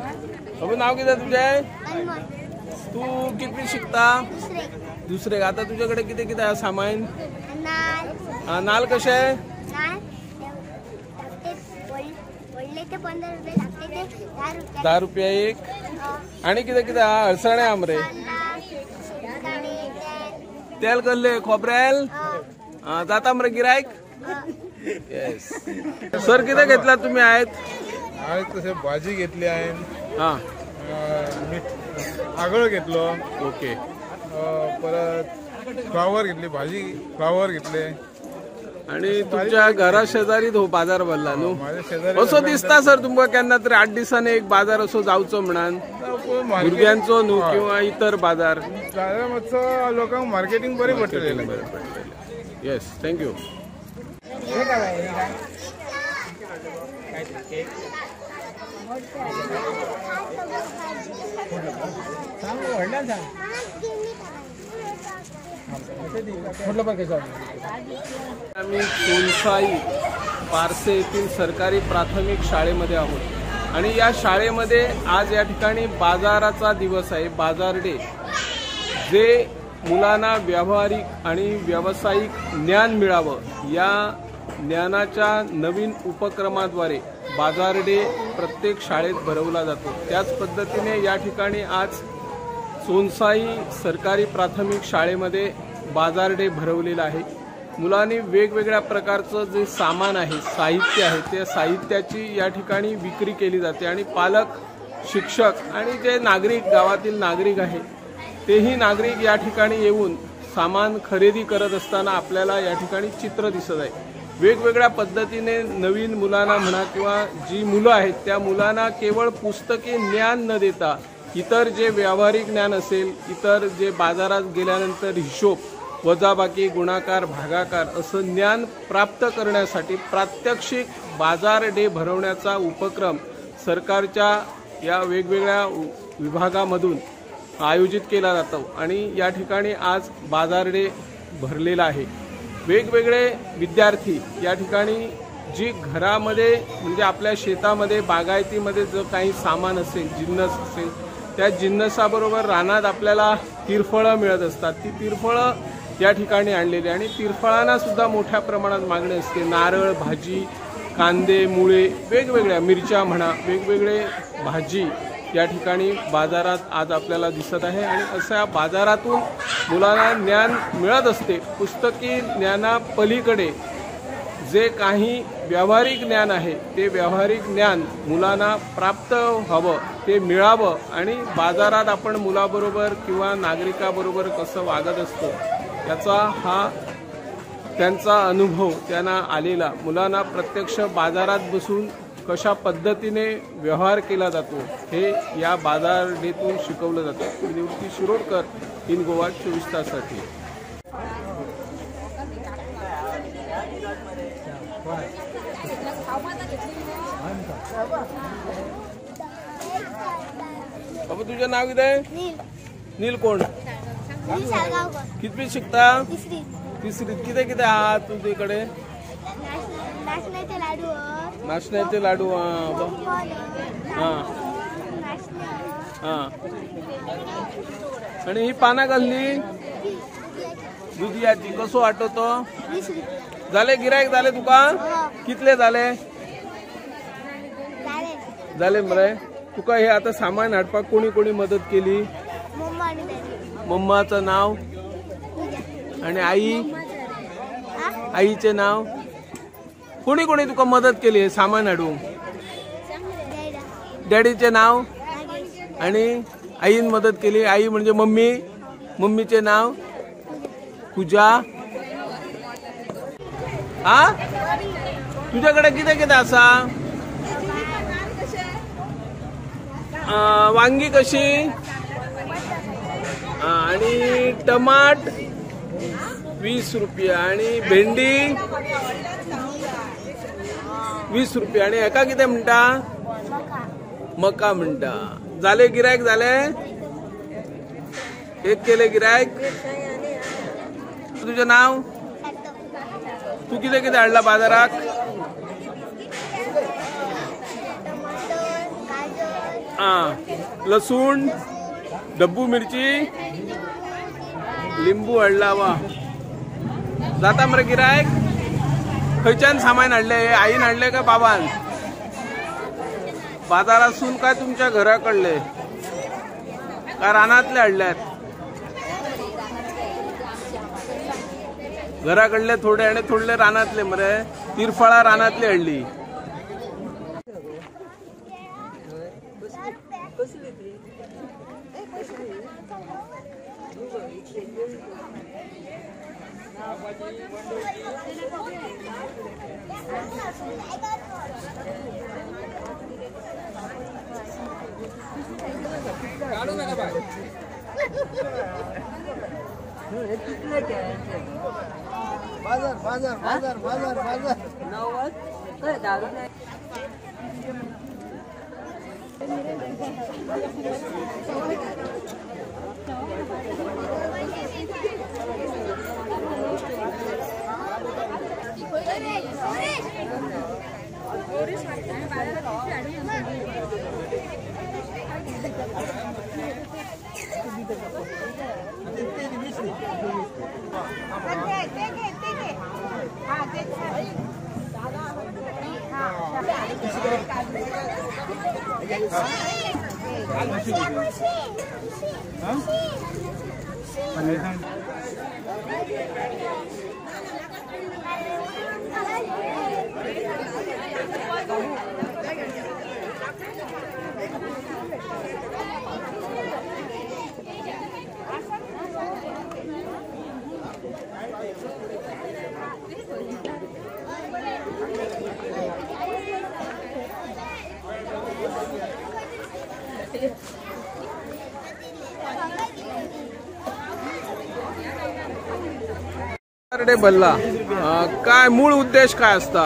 बाबू नाव कितें तुजें? तू कितवी शिकता? दुसरे. आता तुझ्याकडे कितें कितें आसा सामान? नाल कशे? 10 रुपया एक. आणि कितें कितें आहा? अळसणे आहा मरे. तेल कसले? खोबरेल जाता मरे गिरायक? येस सर. कितें घेतला तुम्ही आहेत? हांवें तशें भाजी घेतली हांवें, आगळ घेतलो, ओके, परत फ्लावर घेतली, भाजी फ्लावर घेतले. आणि तुमच्या घरा शेजारी हो बाजार भरला न्हू? असो दिसता सर तुमकां केन्ना तरी 8 दिसांनी एक बाजार असो जावचो म्हणान भुरग्यांचो न्हू किंवा इतर बाजार जाल्यार मातसो लोकांक मार्केटिंग बरें पडटलें. बरें पडटलें. Yes, thank you. आम्ही चोनसाई पारसे येथील सरकारी प्राथमिक शाळेमध्ये आहोत आणि या शाळेमध्ये आज या ठिकाणी बाजाराचा दिवस आहे, बाजार डे. जे मुलांना व्यावहारिक आणि व्यावसायिक ज्ञान मिळावं या ज्ञानाच्या नवीन उपक्रमाद्वारे बाजार डे प्रत्येक शाळेत भरवला जातो. त्याच पद्धतीने या ठिकाणी आज चोनसाई सरकारी प्राथमिक शाळेमध्ये बाजार डे भरवलेला आहे. मुलांनी वेगवेगळ्या प्रकारचं जे सामान आहे, साहित्य आहे, त्या साहित्याची या ठिकाणी विक्री केली जाते आणि पालक, शिक्षक आणि जे नागरिक, गावातील नागरिक आहे तेही नागरिक या ठिकाणी येऊन सामान खरेदी करत असताना आपल्याला या ठिकाणी चित्र दिसत आहे. वेगवेगळ्या पद्धतीने नवीन मुलांना म्हणा किंवा जी मुलं आहेत त्या मुलांना केवळ पुस्तकी ज्ञान न देता इतर जे व्यावहारिक ज्ञान असेल, इतर जे बाजारात गेल्यानंतर हिशोब, वजाबाकी, गुणाकार, भागाकार असं ज्ञान प्राप्त करण्यासाठी प्रात्यक्षिक बाजार डे भरवण्याचा उपक्रम सरकारच्या या वेगवेगळ्या विभागामधून आयोजित केला जातो आणि या ठिकाणी आज बाजार डे भरलेला आहे. वेगवेगळे विद्यार्थी या ठिकाणी जी घरामध्ये म्हणजे आपल्या शेतामध्ये, बागायतीमध्ये जो काही सामान असेल, जिन्नस असेल, त्या जिन्नसाबरोबर रानात आपल्याला तिरफळं मिळत असतात, ती तिरफळं या ठिकाणी आणलेली आणि तिरफळांना सुद्धा मोठ्या प्रमाणात मागणी असते. नारळ, भाजी, कांदे, मुळे, वेगवेगळ्या मिरच्या म्हणा, वेगवेगळे भाजी या ठिकाणी बाजारात आज आपल्याला दिसत आहे आणि अशा बाजारातून मुलांना ज्ञान मिळत असते. पुस्तकी ज्ञानापलीकडे जे काही व्यावहारिक ज्ञान आहे ते व्यावहारिक ज्ञान मुलांना प्राप्त व्हावं, ते मिळावं आणि बाजारात आपण मुलाबरोबर किंवा नागरिकाबरोबर कसं वागत असतो याचा हा त्यांचा अनुभव त्यांना आलेला, मुलांना प्रत्यक्ष बाजारात बसून कशा पद्धतीने व्यवहार केला जातो हे या बाजार डेतून शिकवलं जातं. निवृत्ती शिरोडकर, इन गोवा 24 ताससाठी. बाबा तुझं नाव किती आहे? नील. कोण? कितवी शिकता? तिसरी. किती किती आहात तुझ्याकडे? नाचण्याचे लाडू. हा हा. आणि ही पाना घालली दुधियाची, कसो वाटतो? झाले गिरायक झाले तुका? कितले झाले? झाले मरे. तुका हे आता सामान हाडपाक कोणी कोणी मदत केली? मम्माचं नाव आणि आई, आईचे नाव? कोणी कोणी तुका मदत केली सामान हाडूंक? डॅडीचे नाव आणि आईन मदत केली. आई म्हणजे मम्मी, मम्मीचे नाव पूजा. हा, तुझ्याकडे किती किती असा? वांगी कशी आणि टमाट 20 रुपये आणि भेंडी 20 रुपये. आणि एका किती म्हणता? मका म्हणता. झाले गिरायक? झाले एक केले गिरायक. तुझं नाव? तू किती किती हाडला बाजारात? लसूण, डब्बू मिरची, लिंबू हाडला. वा जाता मरे गिरायक. खंयच्यान सामान हाडले? आईन हाडले काय बाबान? बाजारासून काय तुमच्या घरा कडले काय रानातले हाडल्यात? घराकडले थोडे आणि थोडे रानातले मरे. तिरफळा रानातली हाडली. बाजार बाजार बाजार बाजार बाजार 90 काय दारू नाही. डे भरला, काय मूळ उद्देश काय असता?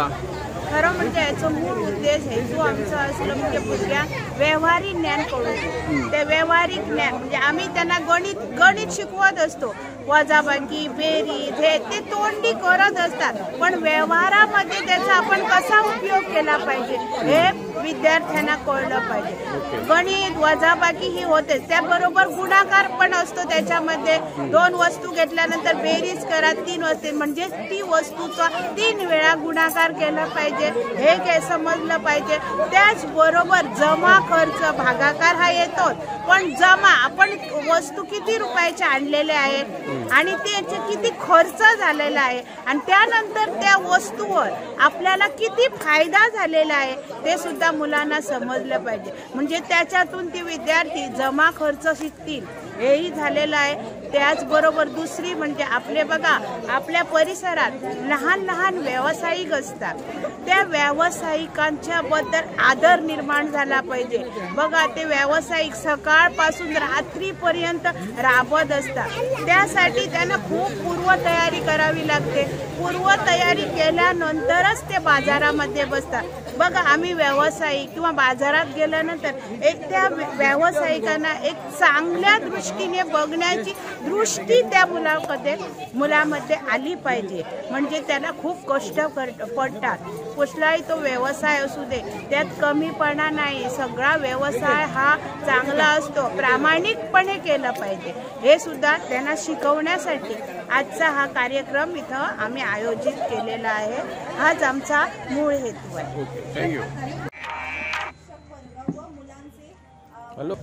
खरं म्हणजे याचा मूळ उद्देश हे जो आमचा असलो म्हणजे भुरग्यांक वेव्हारी ज्ञान कळूं. ते वेव्हारीक ज्ञान म्हणजे आम्ही त्यांना गणित गणित शिकवत असतो, वजाबाकी बेरीज हे ते तोंडी करत असतात, पण व्यवहारामध्ये त्याचा आपण कसा उपयोग केला पाहिजे हे विद्यार्थ्यांना कळलं पाहिजे. गणित वजाबाकी ही होतेच, त्याबरोबर गुणाकार पण असतो. त्याच्यामध्ये 2 वस्तू घेतल्यानंतर बेरीज करा, 3 वस्तू म्हणजे ती वस्तूचा 3 वेळा गुणाकार केला पाहिजे हे काय समजलं पाहिजे. त्याचबरोबर जमा खर्च भागाकार हा येतोच, पण जमा आपण वस्तू किती रुपयाच्या आणलेल्या आहेत आणि त्याचे किती खर्च झालेला आहे आणि त्यानंतर त्या वस्तूवर आपल्याला किती फायदा झालेला आहे ते सुद्धा मुलांना समजलं पाहिजे. म्हणजे त्याच्यातून ती विद्यार्थी जमा खर्च शिकतील हेही झालेलं आहे. त्याचबरोबर दुसरी म्हणजे आपले बघा आपल्या परिसरात लहान लहान व्यावसायिक असतात, त्या व्यावसायिकांच्या बद्दल आदर निर्माण झाला पाहिजे. बघा ते व्यावसायिक सकाळपासून रात्रीपर्यंत राबत असतात, त्यासाठी त्यांना खूप पूर्वतयारी करावी लागते. पूर्वतयारी केल्यानंतरच ते बाजारामध्ये बसतात. बघा आम्ही व्यावसायिक किंवा बाजारात गेल्यानंतर एक त्या व्यावसायिकांना एक चांगल्या दृष्टीने बघण्याची दृष्टी त्या मुलामध्ये आली पाहिजे. म्हणजे त्याला खूप कष्ट पडतात. कुठलाही तो व्यवसाय असू दे त्यात कमीपणा नाही, सगळा व्यवसाय हा चांगला असतो, प्रामाणिकपणे केला पाहिजे. हे सुद्धा त्यांना शिकवण्यासाठी आजचा हा कार्यक्रम इथं आम्ही आयोजित केलेला आहे. हाच आमचा मूळ हेतू आहे. Okay, thank you. Hello,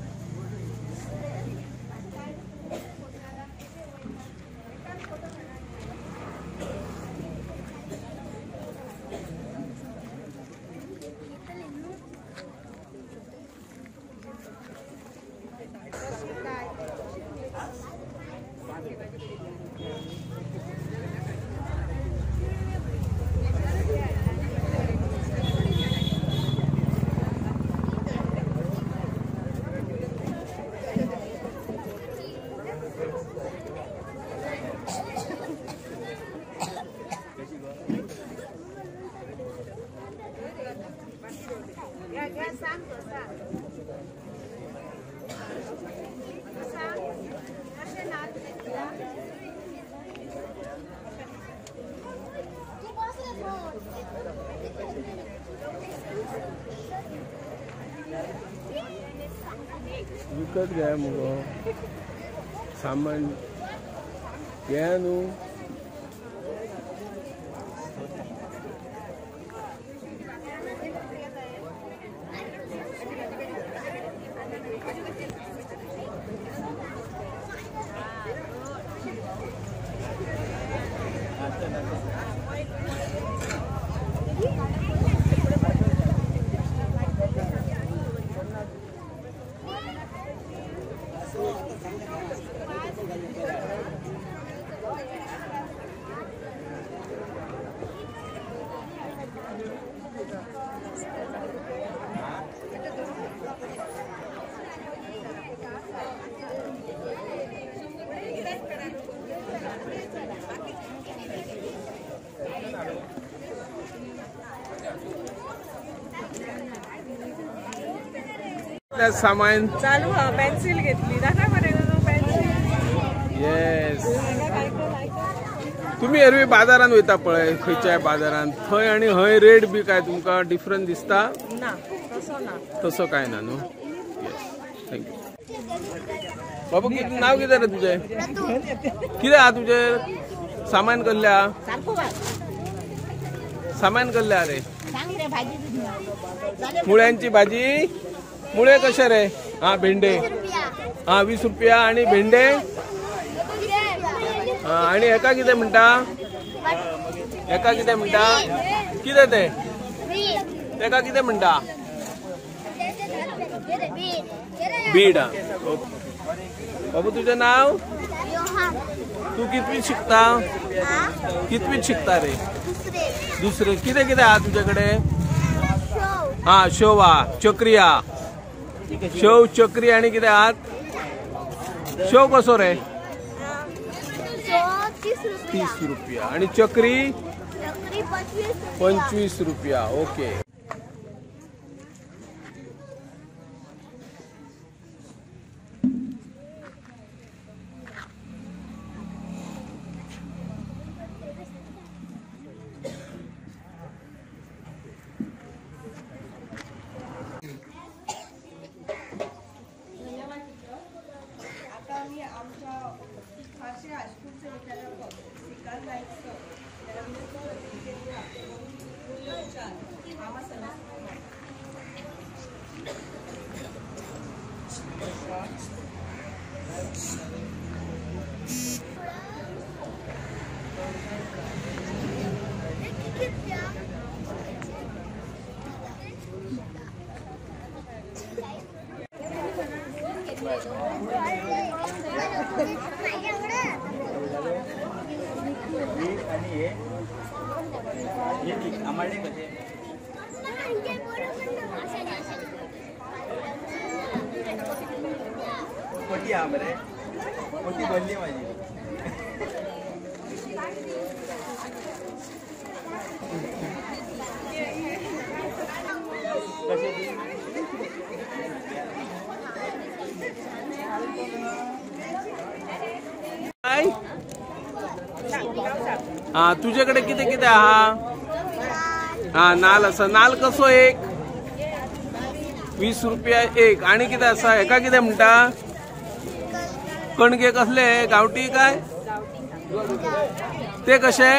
विकत घे मुगो सामान घे न्हू. सामान चालू हा. पेन्सिल घेतली दाखय बरे पेन्सिल. येस. तुम्ही एरवी बाजारान वयता पळय खंयच्याय बाजारान थंय आनी हय रेट बी काय तुमकां डिफरंट दिसता ना? तसो ना, तसो काय ना न्हू. Yes thank you. बाबू कितें नांव कितें रे तुजें? कितें आहा तुजें सामान कसलें आहा? सामान कसलें आहा रे? मुळ्यांची भाजी. मुळे कशे रे? हा भेंडे हा 20 रुपया. आणि भेंडे आणि एका कितें म्हणटा? एका कितें म्हणटा? कितें ते तेका कितें म्हणटा? बीड. बाबू तुझें नाव? तूं कितवीत शिकता? कितवीत शिकता रे? दुसरे. कितें कितें आहा तुजे कडेन? हा शेव आहा, चक्री आहा. शेव चक्री आणि कितें आहात? शेव कसो रे? 30 रुपया. आणि चक्री 25 रुपया. ओके. पटी हा मरे पटी भरली माझी. हा तुझ्याकडे किती किती आहा? हा नाल आसा. नाल कसो एक? 20 रुपया एक. आणि कितें आसा? हेका कितें म्हणटा? कणगे कसले? गावठी काय ते? कशे?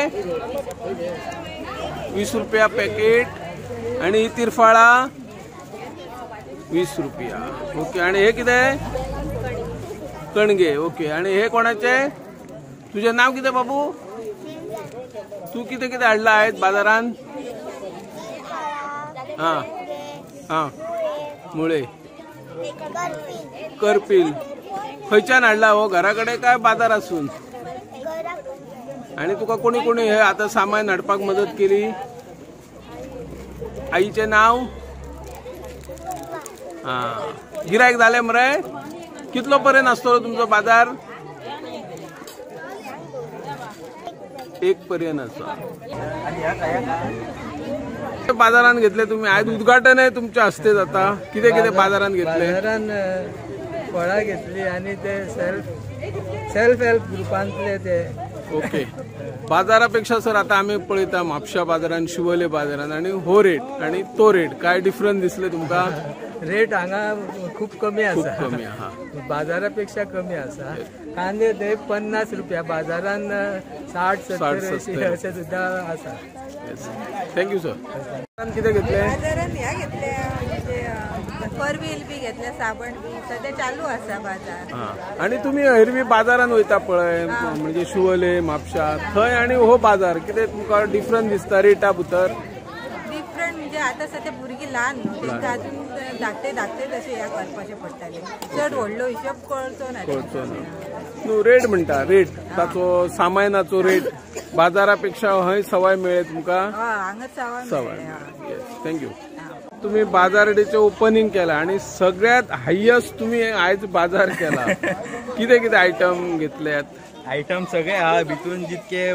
20 रुपया पॅकेट. आणि तिरफाळा 20 रुपया. ओके. आणि हे कितें? कणगे. ओके. आणि हे कोणाचे? तुझे नाव कितें बाबू? तू कितें कितें हाडला आहेत बाजारान? हा हा मुळे करपील. खंयच्यान हाडला हो? घरा कडेन काय बाजार आसून? आणि तुका कोणी कोणी हे आता सामान हाडपाक मदत केली? आईचें नाव? हा गिरायक जालें मरे? कितलो पर्यंत आसतलो तुमचो बाजार? 1 पर्यंत आसा. बाजारान घेतले तुम्ही? आयज उद्घाटन आहे तुमच्या हस्ते जाता. कितें कितें बाजारान घेतले? बाजारान फळां घेतली आणि ते सेल्फ हेल्प ग्रुपांतले ते. ओके. बाजारापेक्षा सर आता आमी पळयता म्हापशा बाजारान, शिवोले बाजारान आणि हो रेट आणि तो रेट काय डिफरन्स दिसले तुमकां? रेट हांगा खूब कमी आसा, बाजारा पेक्षा कमी आसा. कांदे ते 50 रुपया, बाजारान 60-70 अशें सुद्दां आसा. Thank you sir. कितें घेतलें बाजारान? ह्या घेतले करवील बी घेतले, साबण बी. सध्या चालू आसा बाजार. आणि तुम्ही एरवी बाजारान वयता पळय, म्हणजे शिवोले म्हापशा थंय आणि हो बाजार कितें तुमकां डिफरंट दिसता रेटा भितर? डिफरंट म्हणजे आता सध्या भुरगीं ल्हान न्हू, तेंकां अजून धाकटे धाकटे तशें ह्या करपाचें पडटालें, चड व्हडलो हिशोब कळचो ना. कळचो ना न्हू रेट म्हणटा, रेट ताचो सामानाचो रेट बाजारा पेक्षा हय सवाय मेळ्ळे तुमकां? हांगा सवाय. Thank you. तुम्ही बाजार डेचे ओपनिंग केला आणि सगळ्यात हायएस्ट तुम्ही आयज बाजार केला, कितें कितें आयटम घेतल्यात? आयटम सगळे आहा भितून, जितके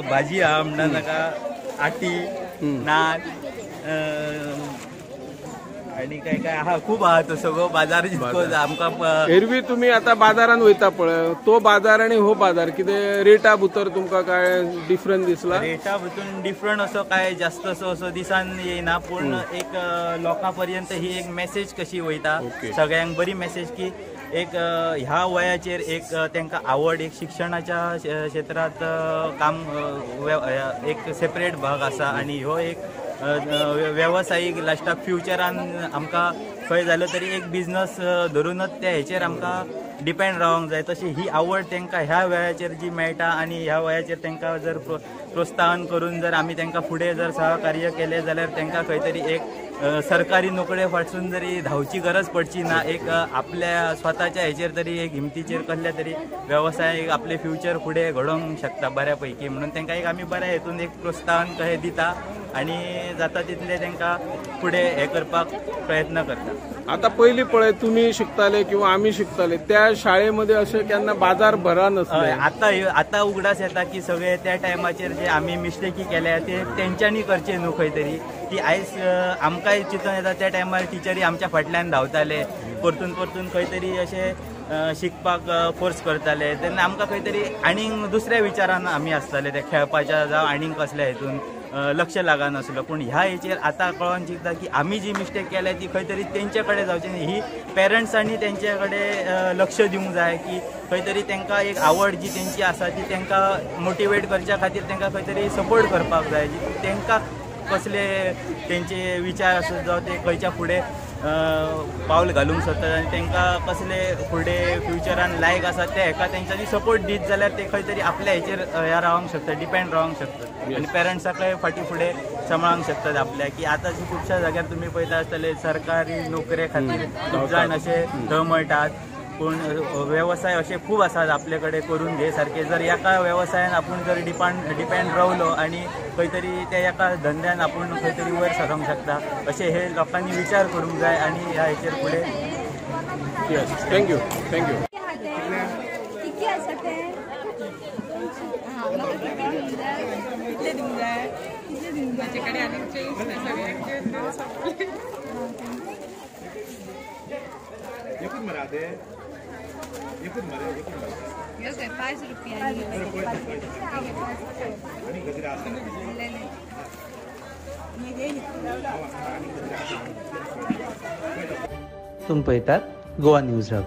भाजी आहा म्हणटा नाका, आटी नाच आणि काय काय आहा, खूब आहा तो सगळो बाजार जितको आमकां. एरवी तुम्ही आता बाजारान वयता पळय, तो बाजार आणि हो बाजार कितें रेटा भितर तुमकां काय डिफरंट दिसला? रेटा भितून डिफरंट असो काय जास्त असो असो दिसान येयना, पूण एक लोकां पर्यंत ही एक मेसेज कशी वयता सगळ्यांक, बरी मेसेज की एक ह्या वयाचेर एक तांकां आवड, एक शिक्षणाच्या क्षेत्रांत काम एक सेपरेट भाग आसा आनी ह्यो एक वेवसायीक लास्टाक फ्युचरान आमकां खंय जालो तरी एक बिजनस धरूनच त्या हेचेर आमकां डिपेंड रावंक जाय. तशी ही आवड तांकां ह्या वेळाचेर जी मेळटा आनी ह्या वयाचेर तांकां जर प्रोत्साहन करून जर आमी तांकां फुडें जर सहकार्य केलें जाल्यार तांकां खंय तरी एक सरकारी नोकरे फाटसून जरी धांवची गरज पडची ना, एक आपल्या स्वताच्या हेचेर तरी एक हिमतीचेर कसल्या तरी वेवसाय आपले फ्युचर फुडें घडोवंक शकता बऱ्या पैकी. म्हणून तांकां एक आमी बऱ्या हेतून एक प्रोत्साहन कशें दिता आनी जाता तितले तांकां फुडें हें करपाक प्रयत्न करता. आता पयलीं पळय तुमी शिकताले किंवा आमी शिकताले त्या शाळेमध्ये अशें केन्ना बाजार भरा नसले. आतां उगडास येता की सगळे त्या टायमाचेर जे आमी मिस्टेकी केल्या ते तेंच्यांनी करचे न्हू खंय तरी, की आयज आमकांय चिंतून येता त्या टायमार टिचरी आमच्या फाटल्यान धांवताले, परतून परतून खंय तरी अशें शिकपाक फोर्स करताले, तेन्ना आमकां खंय तरी आनीक दुसऱ्या विचारान आमी आसताले, ते खेळपाच्या जावं आनीक कसल्या हितून लक्ष लागनासलो. पूण ह्या हेचेर आतां कळोन शिकता की आमी जी मिस्टेक केल्या ती खंय तरी तेंचे कडेन जावची न्ही, ही पेरंट्सांनी तेंचे कडेन लक्ष दिवंक जाय की खंय तरी तांकां एक आवड जी तेंची आसा ती तांकां मोटिवेट करच्या खातीर तांकां खंय तरी सपोर्ट करपाक जाय, जी तांकां कसले तेंचे विचार आसत जावं ते खंयच्या फुडें पावल घालूंक सोदतात आनी तांकां कसले फुडें फ्युचरान लायक आसा ते हेका तेंच्यांनी सपोर्ट दीत जाल्यार ते खंय तरी आपल्या हेचेर ह्या रावंक शकता, डिपेंड रावंक शकतात आनी पेरंट्साकय फाटीं फुडें सांबाळूंक शकतात आपल्या. की आतां खुबश्या जाग्यार तुमी पळयता आसतले सरकारी नोकरे खातीर खूब जाण अशे तळमळटात, पूण वेवसाय अशे खूब आसात आपले कडेन करून घे सारके. जर एका वेवसायान आपूण जर डिपेंड रावलो आनी खंय तरी त्या एका धंद्यान आपूण खंय तरी वयर सरोंक शकता, अशें हे लोकांनी विचार करूंक जाय आनी ह्या हेचेर फुडें. Thank you. Thank you. 5 रुपया. तुम पळयतात गोवा न्यूज हब.